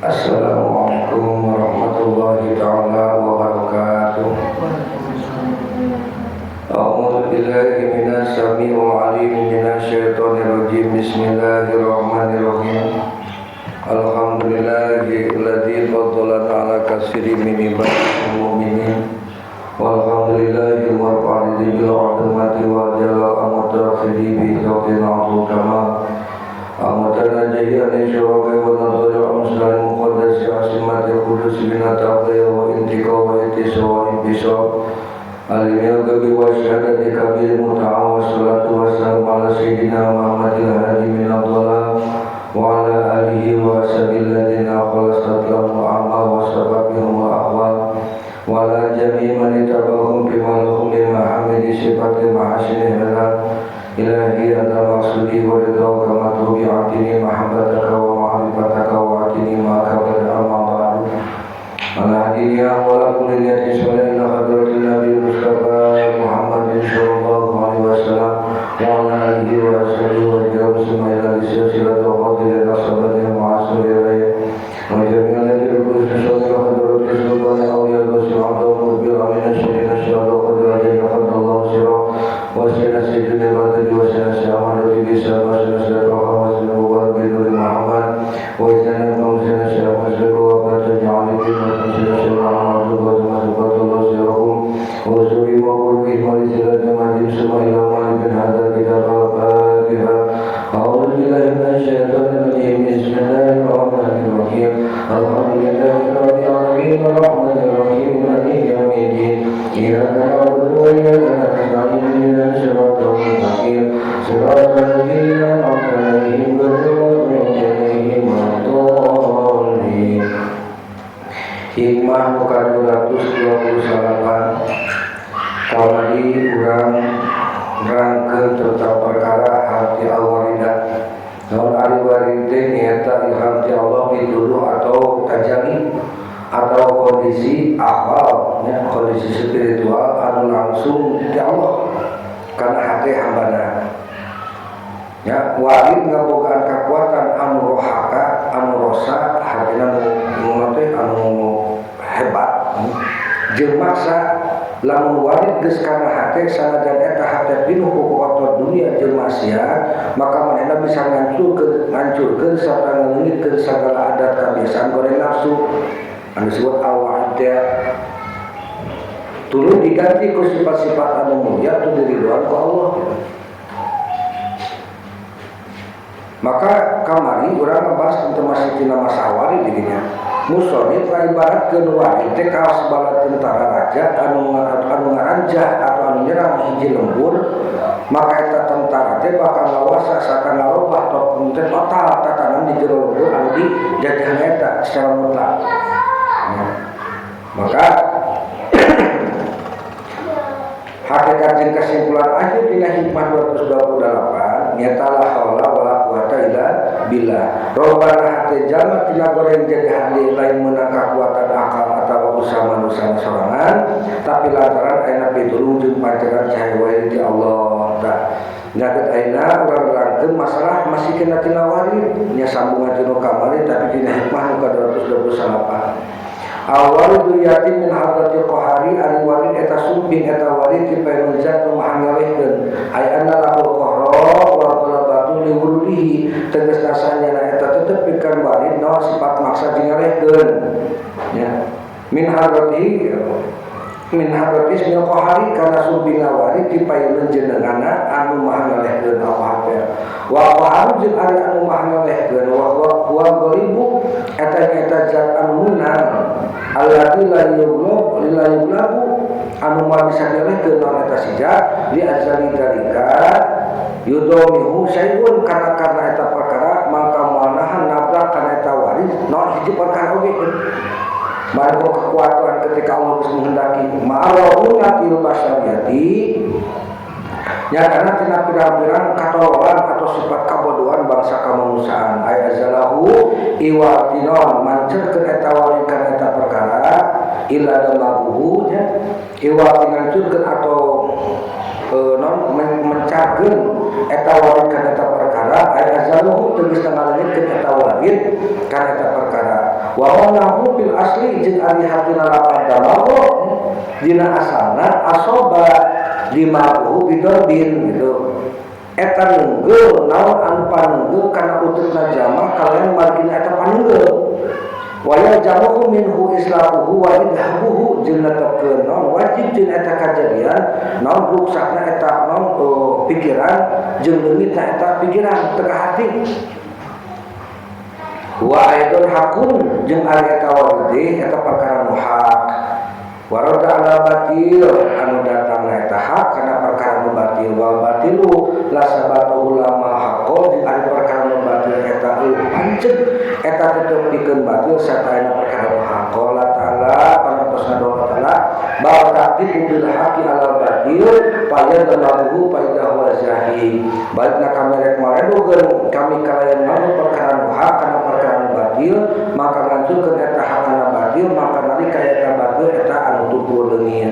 Assalamualaikum warahmatullahi taala wabarakatuh. A'udzu billahi minas samii'il 'aliim minasy syaithanir rajim. Bismillahirrahmanirrahim. Alhamdulillahi alladzi faddalana 'ala katsirin min ibadihi mu'minin. Walhamdulillahi al-mu'allim bil 'azamati wal jalal al-mutakhiri bi tawfiqil kamal. أمتنا جيئا شرك ونظر أمسنا المقدس عاصمة القدس من التقوى وانتقاء واتساء وانبساط العلم والشهادة كبير المتعة والصلاة والسلام على سيدنا محمد الهادي من الضلال وعلى آله وصحبه الذين خلصت لهم الأعمال وسببهم الأحوال وعلى جميع من اتبعهم بما لهم من محامد صفات محاسن الهلال إلهي أنت مقصودي ورضاك مطلوبي أعطني محبتك ومعرفتك وأعطني ما قبل أما بعد على هدينا ولا كل نية صلى إلى حضرة النبي المصطفى محمد صلى الله عليه وسلم وعلى آله وصحبه وسلم ثم إلى السلسلة وفضل الأصحاب المعاصر إليه وجميع الذين يقولون إلى حضرة السلطان أولياء البشر عبد المقبل من الشرين الشهر وقدر قدر الله سره وسيدنا سيدنا الوالد وسيدنا سيدنا النبي وسيدنا سيدنا وسيدنا مبارك بن محمد وسيدنا سيدنا سيدنا وسيدنا سيدنا سيدنا وسيدنا الفاتحة. أعوذ بالله من الشيطان الرجيم. بسم الله الرحمن الرحيم. الحمد لله رب العالمين الرحمن الرحيم مالك يوم الدين إياك نعبد وإياك نستعين اهدنا الصراط المستقيم صراط الذين أنعمت عليهم غير المغضوب عليهم ولا الضالين. Hikmah muka 228 kamari urang nerangkeun tentang perkara hati al-waridah. Naon ari warid teh nyaeta ilham ti Allah pituduh atau tajalli atau kondisi ahwal nya, kondisi spiritual anu langsung ti Allah kana hati hambana. Ya, warid ngabogaan kakuatan anu rohaka, anu rosa, hatina nu teh anu hebat. Jeung maksa lamun warid geus kana hate sanajan eta hate pinuh ku kotor dunia jeung maksiat, maka manehna bisa ngancurkeun sarta ngaleungitkeun sagala adat kabiasaan goreng nafsu anu disebut al-wa'id teh. Tuluy diganti ku sifat-sifat anu mulia tu diridhoan ku Allah gitu. Maka kamari urang ngebahas tentang masih tina masa warid didinya. Musonif ngaibaratkeun warid teh kawas bala tentara raja anu ngaranjah atau anu nyerang hiji lembur, maka eta tentara teh bakal ngawasa sarta ngarobah total tatanan di jero lembur anu dijajahan eta secara mutlak. Ya. Maka hakikat jeung kesimpulan akhir dina hikmah 228 nyata la haula wala quwata illa billah. Robana hate jalma tina goreng jadi hati lain meunang kakuatan akal atawa usaha manusia sorangan, tapi lantaran ayeuna pitulung jeung panceran cahaya wae ti Allah. Tah nyaket ayeuna urang nerangkeun masalah masih kena tina warid nya sambungan tina kamari tapi dina hikmah nu ka-228. Awal yatim min hadratil qahari ari warid eta sumping eta warid ti paeun zat nu maha ngalehkeun ay anna lahu qahra wa ghalabatu li wurudihi tegasna sanyana eta tetep pikeun warid naon sifat maksa jeung ngalehkeun nya min hadrati ismil qahari kana sumping warid ti paeun jenengana anu maha ngalehkeun Allah teh wa qaharu jeung ari anu maha ngalehkeun wa huwa ghalibu eta nyata zat anu meunang alladzi la yughlab la yughlabu anu moal bisa dialehkeun naon eta sijat li azali dalika yudomihu syai'un kana karna eta perkara mangka moal nahan nabrak kana eta waris naon hiji perkara oge margo kekuatan ketika Allah geus menghendaki ma'araunatil basyariyati ya karena tina pirang-pirang katololan atau sifat kabodohan bangsa kemanusiaan ay azalahu iwatinon mancerkeun eta warid kana eta perkara illa damaguhu nya iwati ngancurkeun atau non mencakeun eta warid kana eta perkara ay azalahu tegas ngaleungitkeun eta warid kana eta perkara Wa manahu fil asli jeung ari hartina lapat damago dina asalna asoba dimahu bidobin gitu. Eta nunggu naon anu panunggu kana utukna jalma kalayan margina eta panunggu. Wa yaljamuhu minhu islahuhu wa idhabuhu jeung netepkeun naon wajib jeung eta kajadian naon ruksakna eta naon pikiran jeung leungitna eta pikiran teu hati. Wa aidon hakun jeung ari eta wardi eta perkara nu hak. Warada ala batil anu datangna eta hak kana perkara nu batil wal batilu la sabatu ulama haqqo jeung ari perkara nu batil eta panceg eta tetep pikeun batil sataena perkara nu hak. Qala ta'ala panatosna doa ta'ala bal ta'tiku bil haqqi ala batil fayadallahu fa huwa zahi. Balikna kami rek maredogeun kami kalayan nganu perkara nu hak kana perkara nu batil maka ngancurkeun eta hak kana batil maka nalika eta batil eta anu tutur leungit.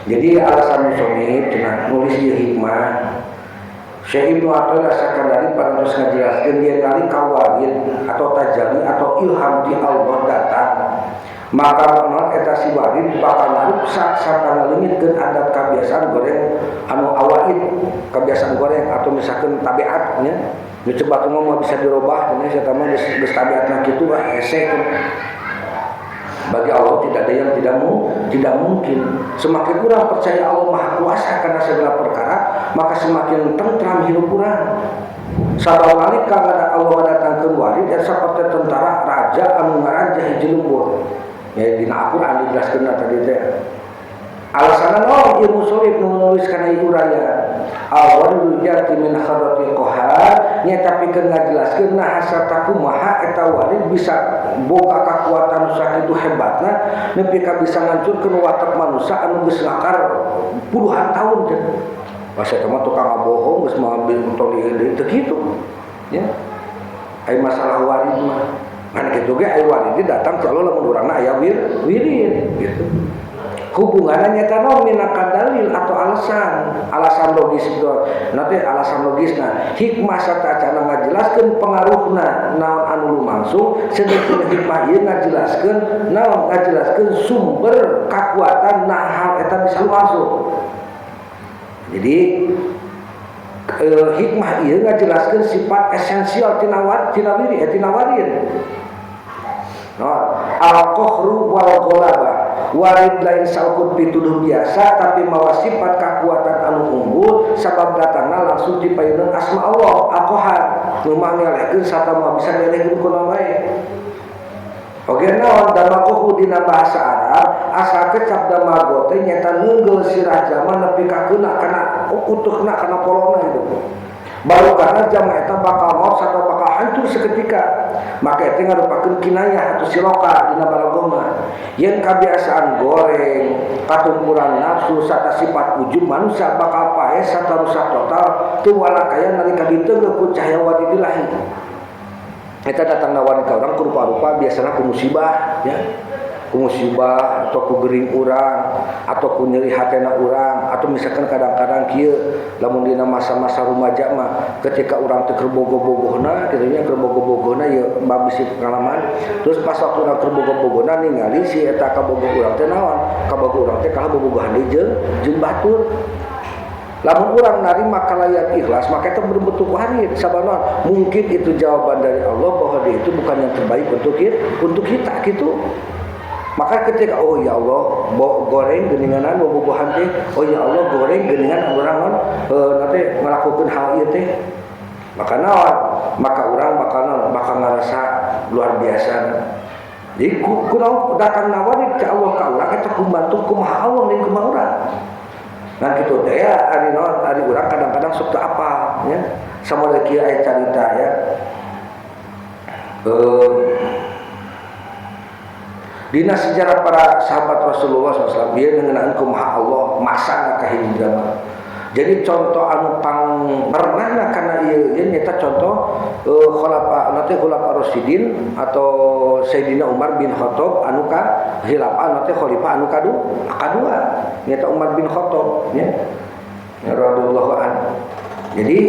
Jadi alasan musonib cenah nulis ieu hikmah Syekh Ibnu Athaillah Sakandari parantos ngajelaskeun yen nalika warid atau tajalli atau ilham di Allah datang maka naon eta si warid bakal ngaruksak sarta ngaleungitkeun adat kabiasaan goreng anu awaid kebiasaan goreng atau misalkan tabiat nya nu coba mah bisa dirobah nya eta mah geus tabiatna kitu ah hese. Bagi Allah tidak ada yang tidak mungkin. Semakin kurang percaya Allah Maha Kuasa karena segala perkara, maka semakin tentram hidup urang. Sabab nalika Allah ngadatangkeun warid eta saperti tentara raja anu ngaraja hiji lembur. Ya dina Al-Qur'an dijelaskeun tadi teh. Alasanna naon ieu musonif nu nulis kana ieu uraya? Al-waridu yati min hadratil qahar nya tapi pikeun ngajelaskeun nah sarta kumaha eta warid bisa boga kakuatan sakitu hebatna nepi ka bisa ngancurkeun watak manusia anu geus ngakar puluhan tahun teh. Pas eta mah tukang ngabohong geus mah tong di teu kitu. Ya. Ai masalah warid mah kan kitu ge ai warid datang ti Allah lamun urangna aya wirid gitu. Hubungannya nyata naon minaka dalil atau alasan logis itu nanti alasan logisna hikmah satacana ngajelaskeun pengaruhna naon anu lumangsung sedengkeun hikmah ieu ngajelaskeun naon ngajelaskeun sumber kakuatan nah hal eta bisa lumangsung. Jadi hikmah ieu ngajelaskeun sifat esensial tina wirid tina warid. No, al-qahru wal ghalabah. Warid lain saukur pituduh biasa tapi mawa sifat kakuatan anu unggul sabab datangna langsung dipayunan asma Allah al-qahar nu mah ngelehkeun sarta moal bisa ngelehkeun kunaon wae. Oge naon damakohu dina bahasa Arab asal kecap damago teh nyata neunggul sirah jalma nepi ka keuna kana utuhna kana polona itu. Baru karena jama eta bakal maut atau bakal hancur seketika. Maka itu ngarupakeun kinayah atau siloka dina balagoma. Yang kebiasaan goreng, katumpuran nafsu serta sifat ujub manusia bakal paeh serta rusak total teu walakaya nalika diteunggeul ku cahaya wadidillahi. Eta datang nawarin ka urang ku rupa-rupa biasana ku musibah ya. Ku musibah atau ku gering urang atau ku nyeri hatena urang atau misalkan kadang-kadang kieu lamun dina masa-masa rumaja mah ketika urang teh keur bogoh-bogohna kitu nya keur bogoh-bogohna ieu bisi pengalaman terus pas waktu urang keur bogoh-bogohna ningali si eta kabogoh urang teh naon kabogoh urang teh kalah bobogohan deui jeung batur. Lamun urang narima kalayan ikhlas maka itu berbentuk warid sabana mungkin itu jawaban dari Allah bahwa dia itu bukan yang terbaik untuk kita gitu. Maka ketika oh ya Allah goreng geuninganan bobogohan teh oh ya Allah goreng geuningan urang naon nanti ngalakukeun hal ieu teh maka naon maka urang bakal naon bakal ngarasa luar biasa. Jadi kunaon datang nawarid ka Allah ka urang eta kumbantu kumaha Allah lain kumaha urang. Nah kitu teh ya ari naon ari urang kadang-kadang sok teu apal nya sama kieu aya carita ya. Dina sejarah para sahabat Rasulullah shallallahu alaihi wasallam ieu ngeunaan kumaha Allah masana ka hiji jalma. Jadi contoh anu pangmerenahna kana ieu ieu nyata contoh khulafa nanti khulafa Rasyidin atau Sayyidina Umar bin Khattab anu ka khilafah nanti khalifah anu kadua nyata Umar bin Khattab nya radhiyallahu anhu. Jadi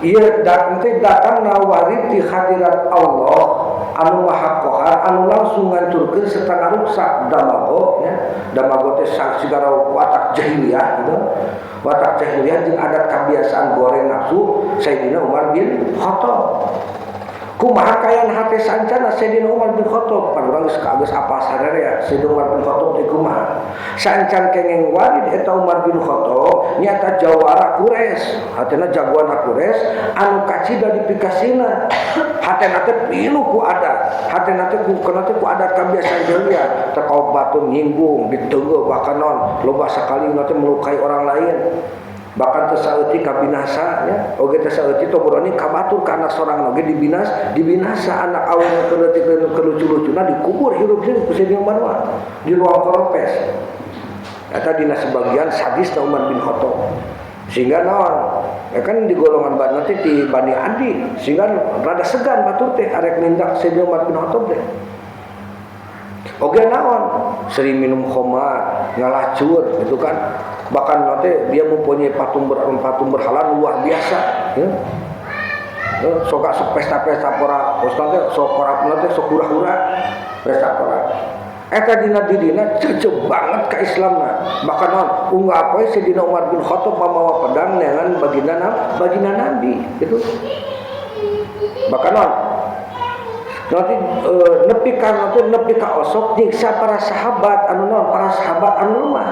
Ieu teh datang nawari ti hadirat Allah anu maha kohar anu langsung ngancurkeun serta ngaruksak damago nya. Damago teh sigara watak jahiliyah gitu. Watak jahiliyah jeung adat kebiasaan goreng nafsu Sayyidina Umar bin Khattab. Kumaha kayan hate sancana Sayyidina Umar bin Khattab, pan urang geus kageus apa sadaya Sayyidina Umar bin Khattab teh kumaha. Sancan kengeng warid eta Umar bin Khattab nyata jawara Quraisy, hatena jagoan Quraisy anu kacida dipikasina. Hatena teh pilu ku adat, hatena teh ku kana teh ku adat kabiasaan jahiliyah, teh kaum batur nyinggung, diteunggeul bahkan non loba sakali teh melukai orang lain. Bahkan teu saeutik kabinasa nya, oge teu saeutik toboroni ka batur ka anak sorangan oge dibinasa anak awewe keur leutik keur lucu-lucuna dikubur hirup-hirup ku Sayyidina Umar di ruang koropes. Eta dina sebagian sadis Umar bin Khattab. Sehingga naon? Ya kan di golongan nanti di Bani Adi, sehingga rada segan batur teh arek nindak Sayyidina Umar bin Khattab teh. Oge naon? Sering minum khamar, ngalacur gitu kan. Bahkan nanti dia mempunyai patung berhala luar biasa ya. Sok sok pesta-pesta pora, terus nanti sok korap nanti sok hura-hura pesta pora. Eta dina dirina cece banget ka Islamna. Bahkan naon unggal poe Sayyidina Umar bin Khattab mamawa pedang neangan baginda Nabi gitu. Bahkan naon nanti nepi ka nanti nepi ka osok nyiksa para sahabat anu naon para sahabat anu lemah.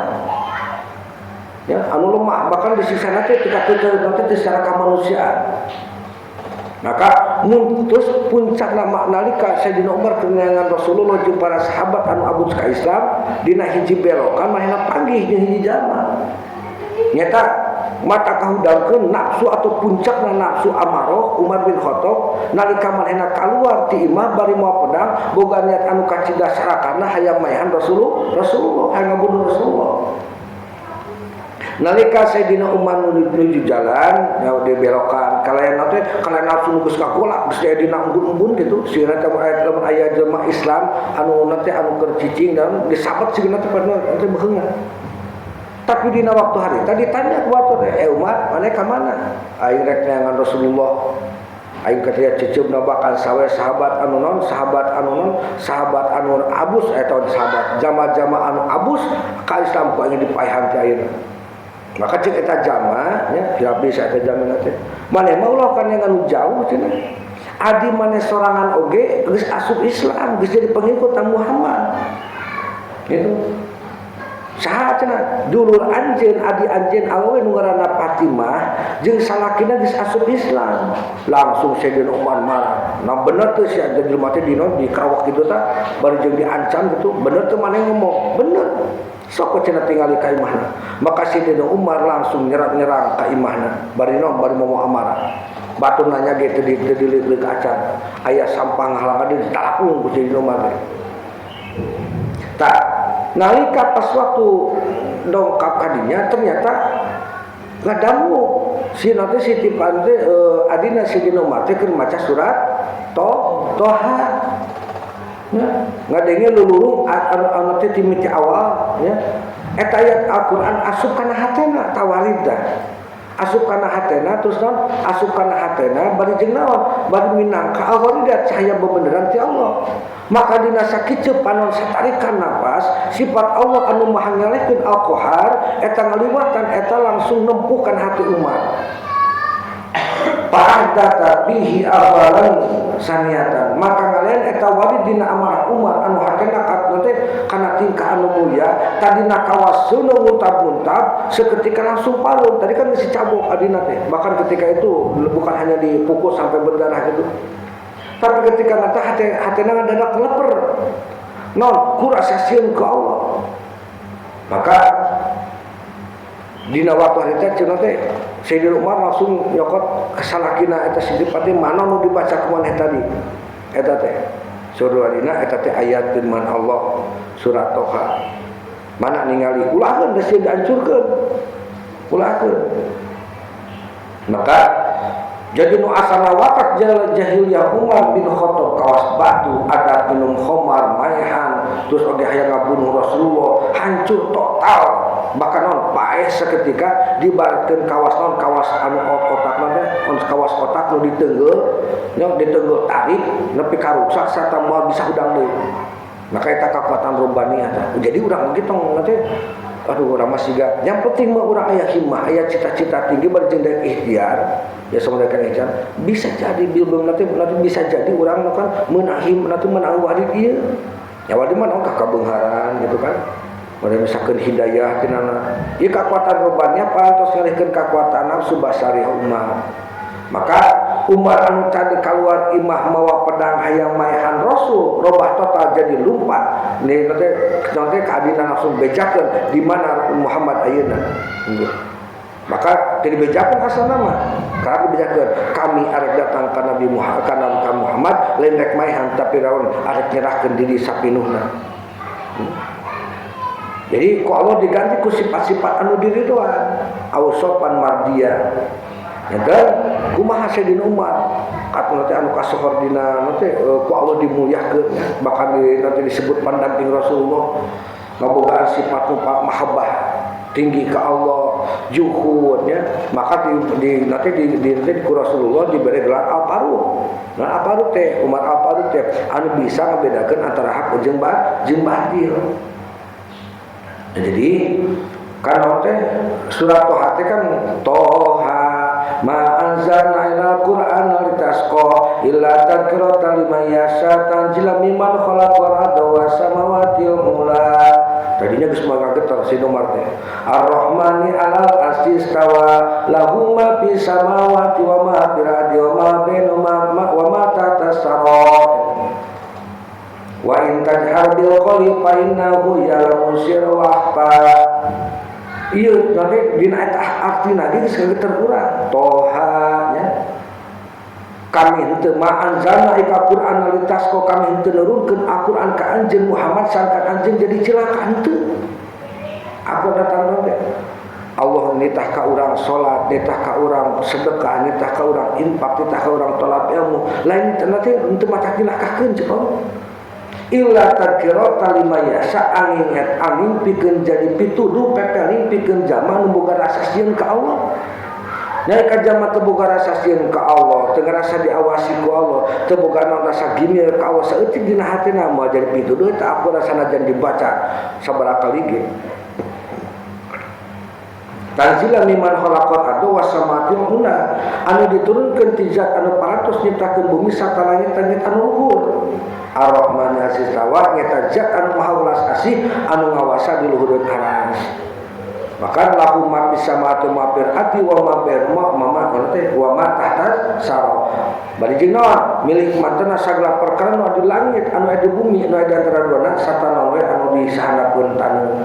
Ya, anu lemah bahkan disiksa nanti tika nanti secara kemanusiaan. Maka terus puncak nama nalika Sayyidina Umar keneangan Rasulullah jeung para sahabat anu abus ka Islam dina hiji belokan manehna panggih jeung hiji jalma. Nyata mata kahudangkeun nafsu atau puncakna nafsu amarah Umar bin Khattab nalika manehna kaluar ti imah bari mawa pedang boga niat anu kacida sarakana hayang maehan Rasulullah hayang ngabunuh Rasulullah. Nalika Sayyidina Umar menuju jalan, ya di belokan, kalayan nanti kalayan nafsu nu geus kagolak, geus aya dina embun-embun gitu, sieuna teh aya lamun aya jelema Islam anu nanti anu keur cicing dan disabet sieuna teh nanti beheungna. Tapi dina waktu hari tadi tanya ku batur, Umar, maneh ka mana? Aing rek neangan Rasulullah. Aing ketika ceceupna bahkan sawe sahabat anu non, sahabat anu non, sahabat anu abus eta sahabat jama-jama anu abus ka Islam ku aing dipaehan ti ayeuna. Maka cek eta jama nya bisa eta jama teh. Maneh mah ulah kan yang anu jauh cenah. Adi maneh sorangan oge geus asup Islam, geus jadi pengikut Muhammad. Gitu. Saha cenah dulur anjeun adi anjeun awewe nu ngaranna Fatimah jeung salakina geus asup Islam. Langsung Sayyidina Umar marah. Nah bener teu sia jelema teh dina di karawak kitu tah bari jeung diancam gitu. Bener teu maneh ngomong? Bener. Sok cenah tingali ka imahna. Maka Sayyidina Umar langsung nyerang-nyerang ka imahna. Bari naon bari momo amarah. Batur nanya ge teu dileuleuk acan. Aya sampah ngahalangan di ditalapung ku Sayyidina Umar teh. Tah, nalika pas waktu dongkap kadinya ternyata ngadangu si nanti si tipan teh adina Sayyidina Umar teh keur maca surat Toha. Ya, ngadenge lulurung anu teh timiti awal ya. Eta ayat Al-Qur'an asup kana hatena tawalida. Asup kana hatena terus naon? Asup kana hatena bari jeung naon? Bari minangka al-waridat cahaya bebeneran ti Allah. Maka dina sakieu panon satarikan napas sifat Allah anu maha ngalehkeun Al-Qahar eta ngaliwatan eta langsung nempuhkan hati umat. Fa'ahdata bihi awalan saniatan. Maka ngalian eta walid dina amarah Umar anu hatena teh kana tingkah anu mulia tadina kawasuna muntab-muntab seketika langsung palun. Tadi kan masih cabok adina teh. Bahkan ketika itu bukan hanya dipukul sampai berdarah gitu. Tapi ketika ngata hatena ngadadak leper. Non kurasa sieun ka Allah. Maka dina waktu hari teh cenah teh Sayyidina Umar langsung nyokot kesalakina eta si pati mana nu dibaca ku maneh tadi eta teh surah dina eta teh ayat firman Allah surat Toha mana ningali ulahkeun geus dihancurkeun ulahkeun. Maka Jadi nu asalna watak jahiliyah Umar bin Khattab kawas batu adat minum khamar maehan terus oge hayang ngabunuh Rasulullah hancur total bahkan non paeh seketika dibaratkeun kawas non kawas anu otak non kawas otak nu ditenggel nya ditenggel tarik nepi ka ruksak sarta moal bisa hudang deui. Maka eta kekuatan robbaniyah. Jadi urang kitu nanti aduh urang masih gak yang penting mah urang aya himmah aya cita-cita tinggi bari jeung daek ikhtiar ya sama ikhtiar bisa jadi belum nanti bisa jadi urang kan meunang nanti menang warid ieu ya warid mah ka kabeungharan gitu kan bari misalkeun hidayah tinana ieu kekuatan robbaniyah parantos ngalihkeun kekuatan nafsu basariah umat. Maka Umar anu tadi keluar imah mawa pedang hayang maehan Rasul robah total jadi lumpat nih nanti keadilan langsung bejakeun di mana Muhammad ayeuna. Maka tidak bejakeun asal nama karena bejakeun kami arek datang ka Nabi Muhammad ka Nabi Muhammad lain rek maehan tapi raun arek nyerahkeun diri sapinuhna. Jadi ku Allah diganti ku sifat-sifat anu diridoan ausopan mardia. Ya dan kumaha Sayyidina Umar kata nanti anu kasohor dina nanti ku Allah dimuliakeun ya bahkan nanti disebut pendamping Rasulullah ngabogaan sifat mahabbah tinggi ke Allah juhud ya maka di nanti di ku Rasulullah diberi gelar Al-Faruq. Nah Al-Faruq teh Umar Al-Faruq teh anu bisa ngabedakeun antara hak jeung batil. Nah, jadi kan teh surat Toha teh kan Toha ma anzalna ilal qur'ana litasqa illa tadhkiratan liman yasha tanzila mimman khalaqal arda was samawati ula. Tadinya geus mah ngageter si Umar teh. Ar-Rahmani 'alal arsy istawa lahu ma fis samawati wa ma fil ardi wa ma bainahuma wa ma tahta as-sara. Wa in tajhar bil qawli fa innahu ya'lamu sirra wa akhfa. Ieu nanti dina eta artina ge geus kageter urang. Toha nya. Kami henteu ma anzalna ika Qur'an litasqa kami henteu nurunkeun Al-Qur'an ka anjeun Muhammad sangkan anjeun jadi cilaka henteu. Aku datang teh Allah nitah ka urang salat, nitah ka urang sedekah, nitah ka urang infak, nitah ka urang tolak ilmu. Lain nanti henteu mata cilakakeun ceuk Allah. Illa tadhkirata lima yasha anginget angin pikeun jadi pituduh pepeling pikeun jalma nu boga rasa sieun ka Allah. Nya ka jalma teu boga rasa sieun ka Allah, teu ngarasa diawasi ku Allah, teu boga rasa gimir ka Allah saeutik dina hatina moal jadi pituduh eta aku rasana jan dibaca sabaraha kali ge. Tanzila mimman khalaqal arda was samawati ula anu diturunkeun ti zat anu parantos nyiptakeun bumi sarta langit-langit anu luhur. Ar-Rahman aziz tawa nyata zat anu maha welas asih anu ngawasa di luhureun aras. Maka lahu ma fis samawati wa ma fil ardi wa ma bainahuma ma teh wa ma tahta sara. Bari jeung naon milik mantena sagala perkara nu di langit anu aya di bumi anu aya di antara duana sarta naon we anu di sahandapeun taneuh.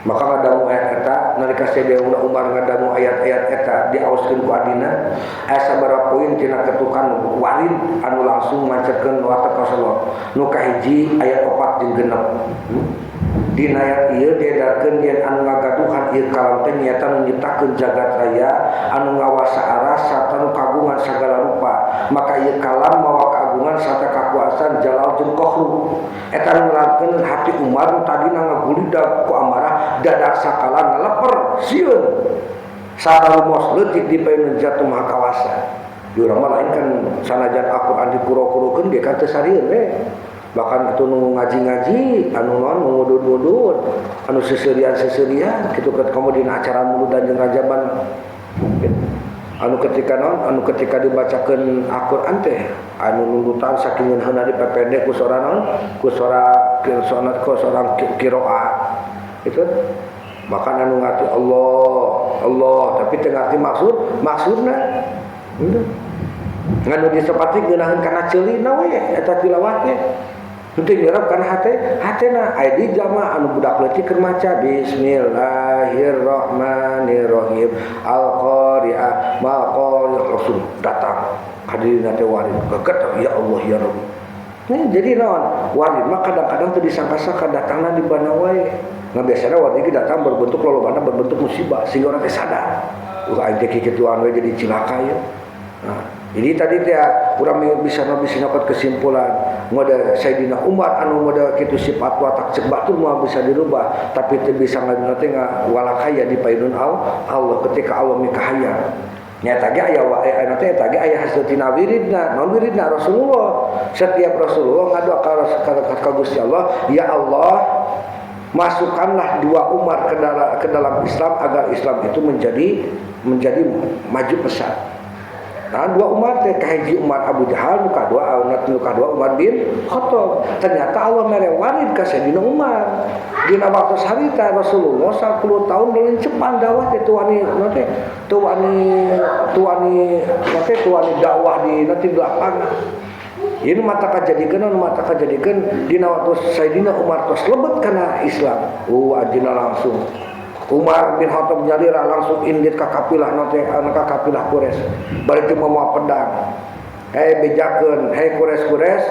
Maka ngadangu ayat eta nalika Sayyidina Umar ngadangu ayat-ayat eta diaoskeun ku adina aya sabaraha poin tina ketukan warid anu langsung mancerkeun watak Rasulullah. Nu kahiji ayat 4 jeung 6. Dina ayat ieu diedarkeun yen anu ngagaduhan ieu kalam teh nyaeta nu nyiptakeun jagat raya anu ngawasa aras sarta nu kagungan sagala rupa. Maka ieu kalam mawa kagungan sarta kakuasaan jalal jeung qahru. Eta nu ngalakeun hati Umar nu tadina ngagulidag ku amarah dadak sakala ngaleper sieun sarta lumos leutik dipayun jatuh maha kawasa. Di urang mah lain kan sanajan Al-Qur'an dikuro-kurokeun ge kan teu sarieun we. Bahkan itu nu ngaji-ngaji anu naon ngudud-ngudud anu seserian-seserian kitu ket komo dina acara muludan jeung rajaban anu ketika naon anu ketika dibacakeun Al-Qur'an teh anu nundutan saking ngeunheuna di PPD ku sora naon ku sora ku seorang qiraat itu bahkan anu ngarti Allah Allah tapi teu ngarti maksudna gitu. Nganu disepati ngeunaheun kana ceulina we eta tilawah teh henteu nyerap kana hatena aya di jamaah anu budak leutik keur maca bismillahirrahmanirrahim al-qari'ah mal qari'ah langsung datang hadirina teh warid geget ya Allah ya Rabb. Nah, jadi naon warid mah kadang-kadang teu disangka-sangka datangna di bana wae. Nah biasanya warid ge datang berbentuk lolobana berbentuk musibah sehingga orang teh sadar. Aing teh kikituan we jadi cilaka ieu. Nah, Jadi tadi teh urang bisa nyokot kesimpulan ngode Sayyidina Umar anu ngode kitu sifat watak cek batur moal bisa dirubah tapi teu bisa ngaduna teh walakaya di paidun Allah ketika Allah mikahayang. Nyata ge aya anu teh eta ge aya hasil tina wiridna, naon wiridna Rasulullah. Setiap Rasulullah ngadoa ka Gusti Allah, ya Allah masukkanlah dua Umar ke dalam Islam agar Islam itu menjadi maju pesat. Nah, dua Umar teh kahiji Umar Abu Jahal, nu kadua nu kadua Umar bin Khattab. Ternyata Allah mere warid ka Sayyidina Umar. Dina waktu harita Rasulullah 10 tahun lelencepan dakwah teh tuani teh tuani tuani teh tuani dakwah di nanti lapangan. Ieu nu mata kajadikeun nu mata kajadikeun dina waktu Sayyidina Umar tos lebet kana Islam. Ajina langsung Umar bin Khattab nyalira langsung indit ka kapilah nate anu ka kapilah Quraisy. Bari teu mawa pedang. Hei bejakeun, hei Quraisy-Quraisy,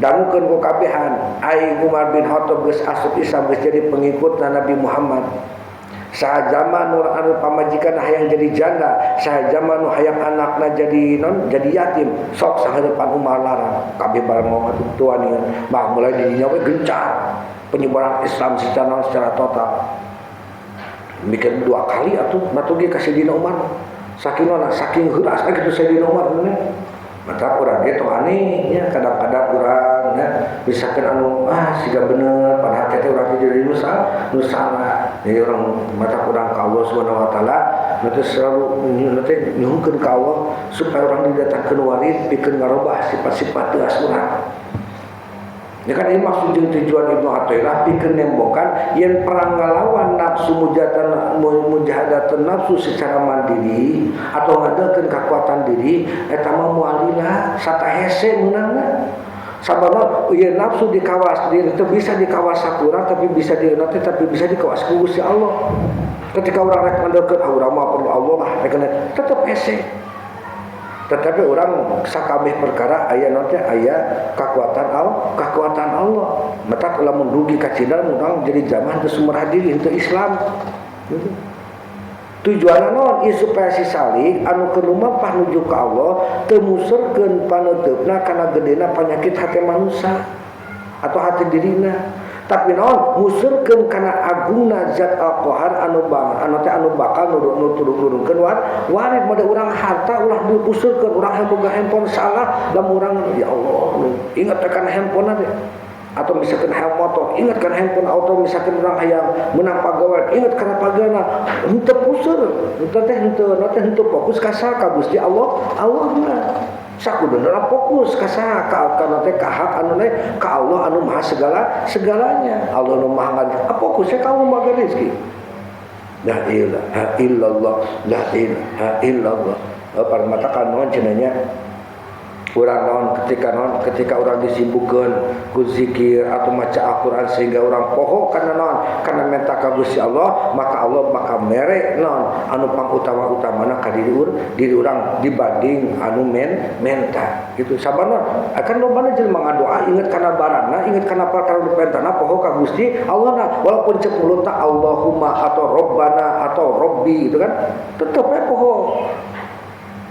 dangukeun ku kabehan. Aing Umar bin Khattab geus asup Islam geus jadi pengikut Nabi Muhammad. Saha zaman nu anu pamajikan hayang jadi janda, saha zaman nu hayang anakna jadi non jadi yatim, sok sahareupan Umar larang. Kabeh bareng ngomong atuh tuanian. Bah mulai di dinya we gencar penyebaran Islam secara total. Mikir dua kali atuh batu ge ka Sayyidina Umar. Saking nona saking heuras kitu Sayyidina Umar nya. Maka urang ge tong aneh nya kadang-kadang urang nya misalkan anu siga bener padahal teh urang teh jadi nu salah. Jadi urang mata urang ka Allah Subhanahu wa taala nanti selalu nanti nyuhunkeun ka Allah supaya urang didatangkeun warid pikeun ngarobah sifat-sifat teu urang. Ya kan ini maksud jeung tujuan Ibnu Athaillah pikeun nembokan yen perang ngalawan nafsu mujahadatun nafsu secara mandiri atau ngadeulkeun kekuatan diri eta mah moal lila satahese meunangna. Sababna ieu nafsu dikawas diri teu bisa dikawas sakurang tapi bisa di nanti tapi bisa dikawas ku Gusti Allah. Ketika urang rek ngadeulkeun urang mah perlu Allah lah rek tetep hese. Tetapi orang sakabeh perkara aya nanti aya kekuatan Allah, kekuatan Allah. Matak lamun rugi kacida urang jadi zaman teu sumberah diri henteu Islam. Gitu. Tujuanna naon? Ieu supaya si salik anu keur lumampah nuju ka Allah teu musurkeun panuteupna kana gedena panyakit hate manusia atau hati dirina. Tapi naon musurkeun kana agungna zat al-qahar anu bang anu teh anu bakal nurunkeun warid mode urang harta ulah dipusurkeun urang hayang boga handphone salah lamun urang ya Allah ingat kana handphone teh atau misalkan hayang motor ingat kana handphone atau misalkan urang hayang menang pagawean ingat kana pagawean henteu pusur henteu teh henteu teh henteu fokus ka ka Gusti Allah Allah mah sakuduna fokus ka saha ka kana teh ka hak anu teh ka Allah anu maha segala segalanya Allah nu maha ngaji fokusnya ka Allah maha rezeki la ilaha illallah la ilaha illallah para mata kan naon cenah nya urang naon ketika urang disibukkeun ku zikir atau maca Al-Qur'an sehingga urang poho kana naon kana menta ka Gusti Allah maka Allah bakal mere naon anu pangutama-utamana ka diri urang dibanding anu menta gitu sabana akan lobana jelema ngadoa inget kana barangna inget kana perkara nu pentana poho ka Gusti Allah na walaupun cek mulut ta Allahumma atau Rabbana atau Rabbi gitu kan tetep we poho.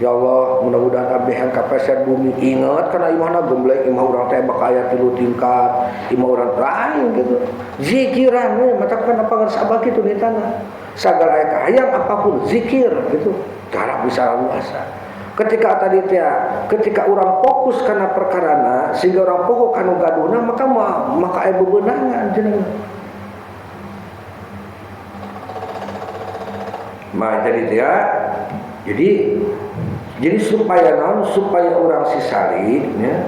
Ya Allah, mudah-mudahan abdi yang kapeser bumi ingat karena imahna gembleng imah urang teh bakal aya 3 tingkat, imah urang lain gitu. Zikiran we mata kan apa geus abah kitu di tanah. Sagala aya kahayang apapun zikir gitu. Cara bisa luasa. Ketika tadi teh ketika urang fokus kana perkarana sehingga urang poho kana gaduhna maka maka aya bebenangan jeneng. Mah jadi teh jadi supaya naon supaya urang sisalik nya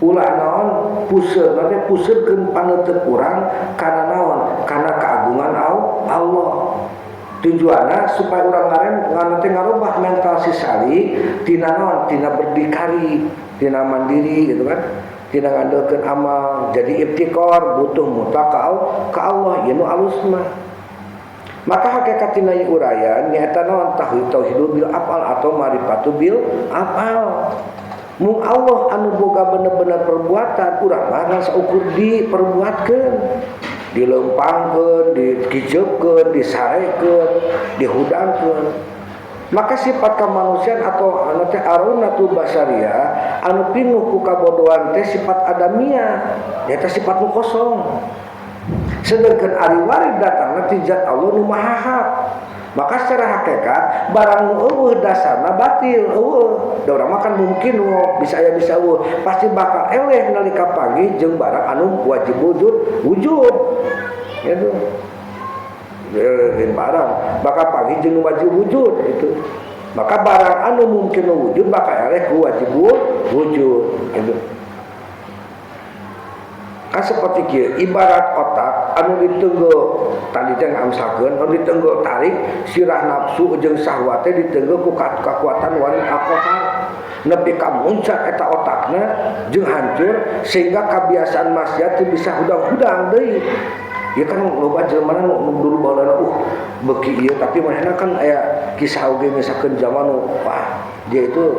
ulah naon puseur nanti puseurkeun paneuteuk urang kana naon kana keagungan Allah tujuanna supaya urang ngarem ngan teh ngarubah mental sisalik tina naon tina berdikari tina mandiri gitu kan tina ngandelkeun amal jadi iftikar butuh mutlak ka Allah ieu nu alus mah. Maka hakikat tina uraian nyaeta naon tauhidul bil afal atau marifatu bil afal. Mung Allah anu boga bener-bener perbuatan urang mah ngan saukur diperbuatkeun, dilempangkeun, dikijeupkeun, disarekeun, dihudangkeun. Maka sifat kemanusiaan atau anu teh arunatul basyariah anu pinuh ku kabodohan teh sifat adamia, nyaeta sifat nu kosong. Sedangkan ari warid datangna ti zat Allah nu maha hak. Maka secara hakikat barang nu eueuh dasarna batil eueuh. Da urang mah kan mungkin bisa aya bisa eueuh, pasti bakal eleh nalika panggih jeung barang anu wajib wujud wujud. Gitu. Barang bakal panggih jeung wajib wujud itu. Maka barang anu mungkin wujud bakal eleh ku wajib wujud gitu. Kan seperti kieu, ibarat otak anu ditenggel tadi teh ngamsakeun anu ditenggel tarik sirah nafsu jeung syahwat teh ditenggel ku kakuatan warid alkohol nepi ka muncak eta otakna jeung hancur sehingga kebiasaan maksiat teu bisa hudang-hudang deui. Ya kan loba jelema nu dulu baheula beuki ieu tapi manehna kan aya kisah oge misalkeun zaman nu wah dia itu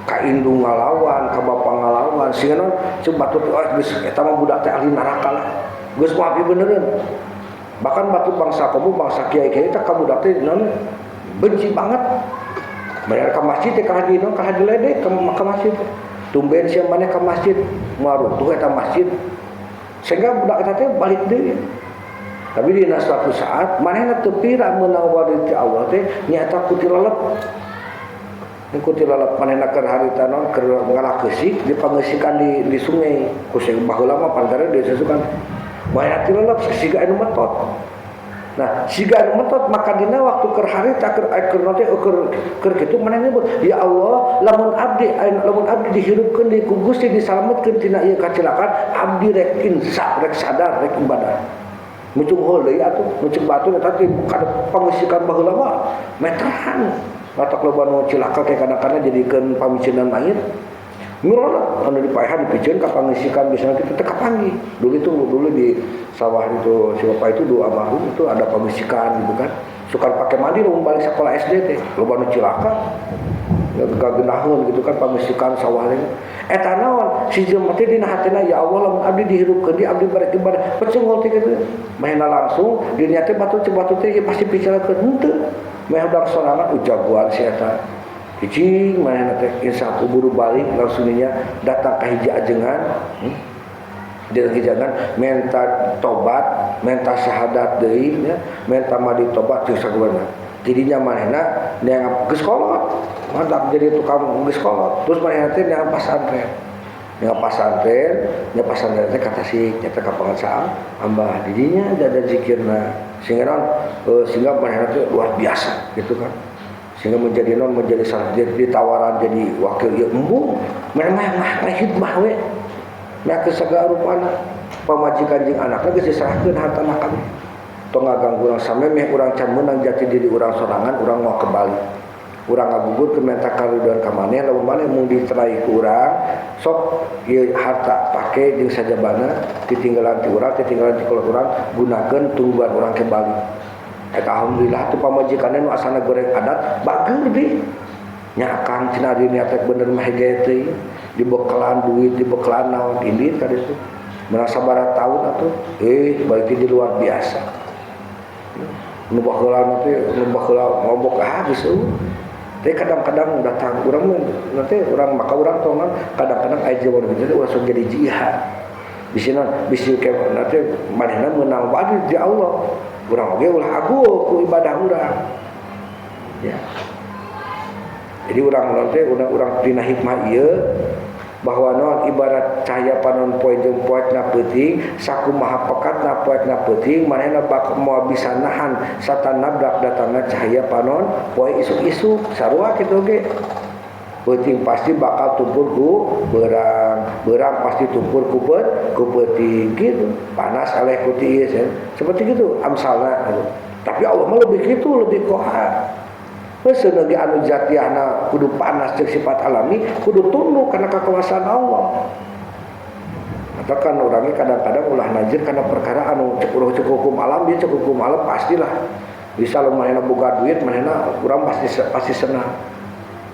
ka indung ngalawan, ka bapa ngalawan, sehingga non cek batur oh geus eta mah budak teh ahli neraka lah. Geus moal beneran. Bahkan batur bangsa komo bangsa kiai-kiai teh ka budak teh non benci banget. Bayar ka masjid teh kalah di non kalah diledek ka masjid. Tumben sia maneh ka masjid, moal runtuh eta masjid. Sehingga budak eta teh balik deui. Tapi dina suatu saat manehna teu pira meunang warid ti Allah teh nyaeta ku tilalep. Ku tilalep manehna keur harita naon keur ngalah keusik dipangeusikan di sungai. Ku sing baheula mah pantara disusukan. Manehna tilalep siga anu metot. Nah, siga anu metot maka dina waktu keur harita keur keur naon teh keur kitu manehna nyebut, ya Allah, lamun abdi dihirupkeun deui ku Gusti disalametkeun tina ieu kacilakaan, abdi rek insaf, rek sadar, rek ibadah. Mucung heul deui atuh, mucung batu eta teh kada pangeusikan baheula mah meteran. Matak loba nu cilaka ke kadang-kadang jadikeun pamiceunan mayit. Milona anu dipaehan dipiceun ka pangeusikan biasana kitu teh kapanggih. Dulu itu dulu di sawah itu si bapak itu dua almarhum itu ada pangeusikan gitu kan. Suka pakai mandi lamun balik sekolah SD teh loba nu cilaka. Gak genaheun gitu kan pangeusikan sawah teh. Eta naon si jelema teh dina hatina ya Allah lamun abdi dihirupkeun di abdi barek ibadah pecungul teh kitu. Mahena langsung dirinya teh batur cek batur teh pasti picarakeun henteu. Meh udang sorangan ujagoan si eta. Hiji manehna teh insaf kuburu balik langsung nya datang ka hiji ajengan. Dia hijangan minta tobat, minta syahadat deui nya, minta madi tobat jeung sagala. Tidinya manehna neang geus kolot. Mantap jadi tukang geus kolot. Terus manehna teh neang pasantren. Neang pasantren, nya pasantren teh ka Tasik, nya teh ka Pangansaan, ambah didinya dada zikirna. Sehingga non sehingga manehna teh luar biasa gitu kan. Sehingga menjadi non menjadi salah jadi ditawaran jadi wakil ieu embung. Manehna mah hikmah we. Nah ke segala rupana pamajikan jeung anakna geus diserahkeun hartana kabeh. Tong ngaganggu urang samemeh urang can meunang jati diri urang sorangan urang moal kembali. Urang ngagugur ke menta karidhoan ka maneh lamun maneh mung diterai ku urang sok ieu harta pake jeung sajabana ditinggalan ti urang ditinggalan ti kolot urang gunakeun tungguan urang kembali. Eta alhamdulillah tu pamajikanna nu asana goreng adat bager deui. Nya akang cenah di niat rek bener mah hege teh dibekalan duit dibekalan naon indit ka ditu. Meunang sabaraha tahun atuh balik di luar biasa. Nu baheula teh nu baheula ngobok geus eueuh. Tapi kadang-kadang datang urang mah nanti urang maka urang tongan kadang-kadang aya jelema nu kitu urang sok jadi jihad. Bisi naon bisi ke nanti manehna meunang wae di Allah. Urang oge ulah agung ku ibadah urang. Ya. Jadi urang nanti urang dina hikmah ieu bahwa naon ibarat cahaya panon poe jeung poekna peuting sakumaha pekatna poekna peuting manehna bak moal bisa nahan satan nabrak datangna cahaya panon poe isuk-isuk sarua kitu ge peuting pasti bakal tumpur ku beurang beurang pasti tumpur ku ku peuting gitu panas aleh ku tiis ya. Seperti gitu amsalna gitu. Tapi Allah mah lebih gitu lebih kohar. Sebagai anu jatiahna kudu panas jeung sifat alami kudu tunduk karena kekuasaan Allah. Katakan orangnya kadang-kadang ulah najir karena perkara anu cek urang cek hukum alam dia cek hukum alam pastilah bisa lo manehna boga duit manehna urang pasti senang.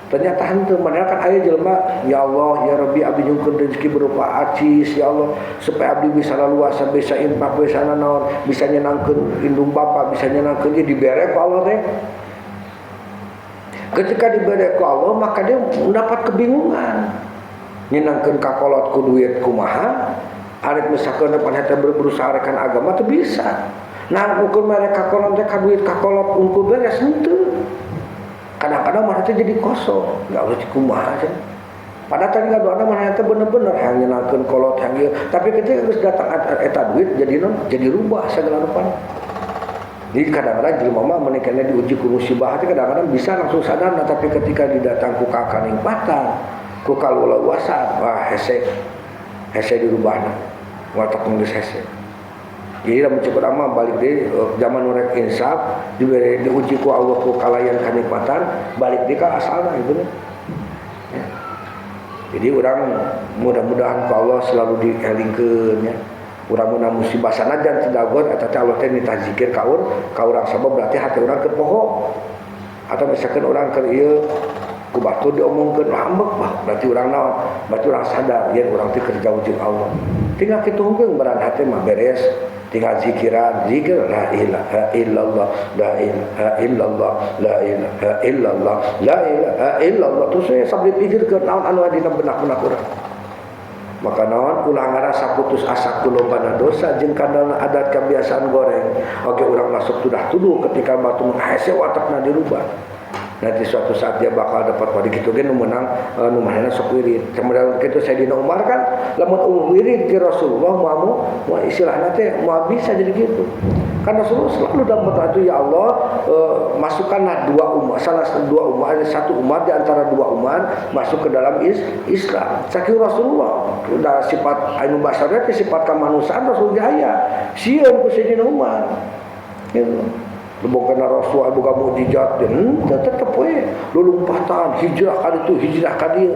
Ternyata henteu manehna kan aya jelema ya Allah ya Rabbi abdi nyungkeun rezeki berupa acis ya Allah supaya abdi bisa leluasa bisa infak bisa nanaon bisa nyenangkeun indung bapa bisa nyenangkeun dia dibere ku Allah teh. Ketika diberi ku Allah maka dia mendapat kebingungan. Nyenangkeun ka kolot ku duit kumaha, arek misalkan depan hati berusaha rekan agama tuh bisa. Nah, ukur mereka kolot teh ka duit ka kolot unggul beres henteu. Kadang-kadang mah teh jadi kosong, enggak usah kumaha cenah. Padahal tadi ngadoana mah teh bener-bener hayang nyenangkeun kolot hayang ieu, tapi ketika geus datang eta duit jadi non jadi rubah segala rupana. Jadi kadang-kadang jelema mah menikahnya diuji ku musibah teh kadang-kadang bisa langsung sadar, nah, tapi ketika didatang ku kanikmatan, ku kaluluasan, wah hese hese dirubahna. Watak geus hese. Jadi lamun cek urang mah balik deui zaman urang insaf dibere diuji ku Allah ku kalayan kanikmatan balik deui ka asalna gitu. Ya. Jadi urang mudah-mudahan ku Allah selalu dielingkeun ya. Urang meunang musibah sanajan tidak eta teh Allah teh nitah zikir ka urang sabab berarti hati urang keur poho. Atau misalkan urang keur ieu ku batur diomongkeun ambek bah berarti urang naon? Berarti urang sadar yen urang teh keur jauh jeung Allah. Tinggal kitu hungkeung beran hati mah beres. Tinggal zikiran, zikir la ilaha illallah, la ilaha illallah, la ilaha illallah, la ilaha illallah. Terus saya sambil pikirkeun naon anu dina benak-benak urang. Maka naon ulah ngarasa putus asa ku lombana dosa jeung kadalna adat kebiasaan goreng. Oke urang masuk tudah tuduh ketika batu hese watakna dirubah. Nanti suatu saat dia bakal dapat pada kitu ge nu meunang nu manehna sok wirid. Kemudian kitu Sayyidina Umar kan lamun eueuh wirid ti Rasulullah moal moal istilahna teh moal bisa jadi gitu. Kan Rasulullah selalu dalam berdoa itu ya Allah masukkanlah dua umat salah dua umat satu umat di antara dua umat masuk ke dalam Islam. Sakieu Rasulullah udah sifat anu basarnya teh sifat kemanusiaan Rasul aya. Sieun ku Sayyidina Umar. Gitu. Bukan Rasul bukan mukjizat tetep we lulumpatan hijrah ka ditu hijrah ka dieu.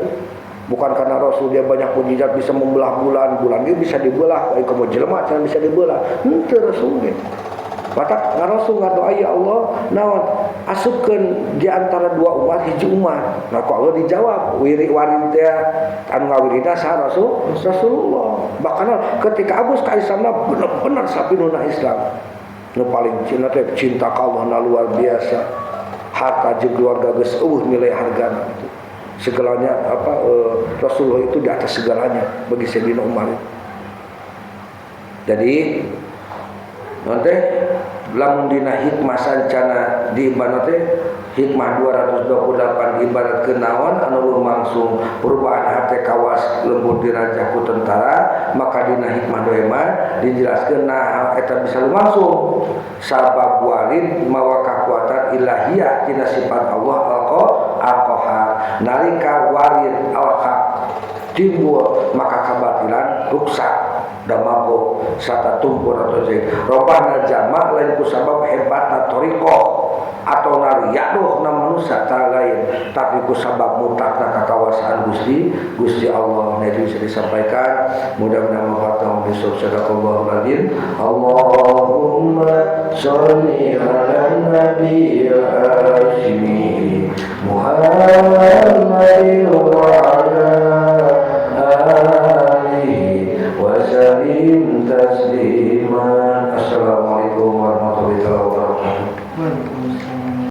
Bukan karena Rasul dia banyak mukjizat bisa membelah bulan, bulan dia bisa dibelah, ai komo jelema cenah bisa dibelah. Henteu Rasul ge. Batak ngarasul ngadoa ya Allah naon asupkeun di antara dua umat hiji umat. Nah ku Allah dijawab wiri warin teh anu ngawirina saha Rasul Rasulullah. Bahkan ketika Agus ka Islamna bener-bener sapinuna Islam. Nu paling cinta teh cinta ka Allah na luar biasa. Harta jeung keluarga geus eueuh nilai hargana itu. Segalanya apa Rasulullah itu di atas segalanya bagi Sayyidina Umar. Jadi nanti lamun dina hikmah sancana di ibarat teh hikmah 228 ibarat kenaon anu lumangsung perubahan hate kawas lembur dirajah ku tentara maka dina hikmah doe mah dijelaskeun nah eta bisa lumangsung sabab warid mawa kakuatan ilahiyah tina sifat Allah al-Qahar nalika warid al-Haq timbul maka kabatilan ruksak damabok sata tumpur atau sih robahna jama lain ku sabab hebatna thariqah atau nariyaduh na manusia tak lain tapi ku sabab mutlakna kakawasaan Gusti Gusti Allah. Nah itu bisa disampaikan mudah-mudahan manfaat besok. Sadaqallahul azim. Allahumma sholli ala nabi al-hashimi Muhammad wa ala alihi wa sallim tasliman. Assalamualaikum warahmatullahi wabarakatuh.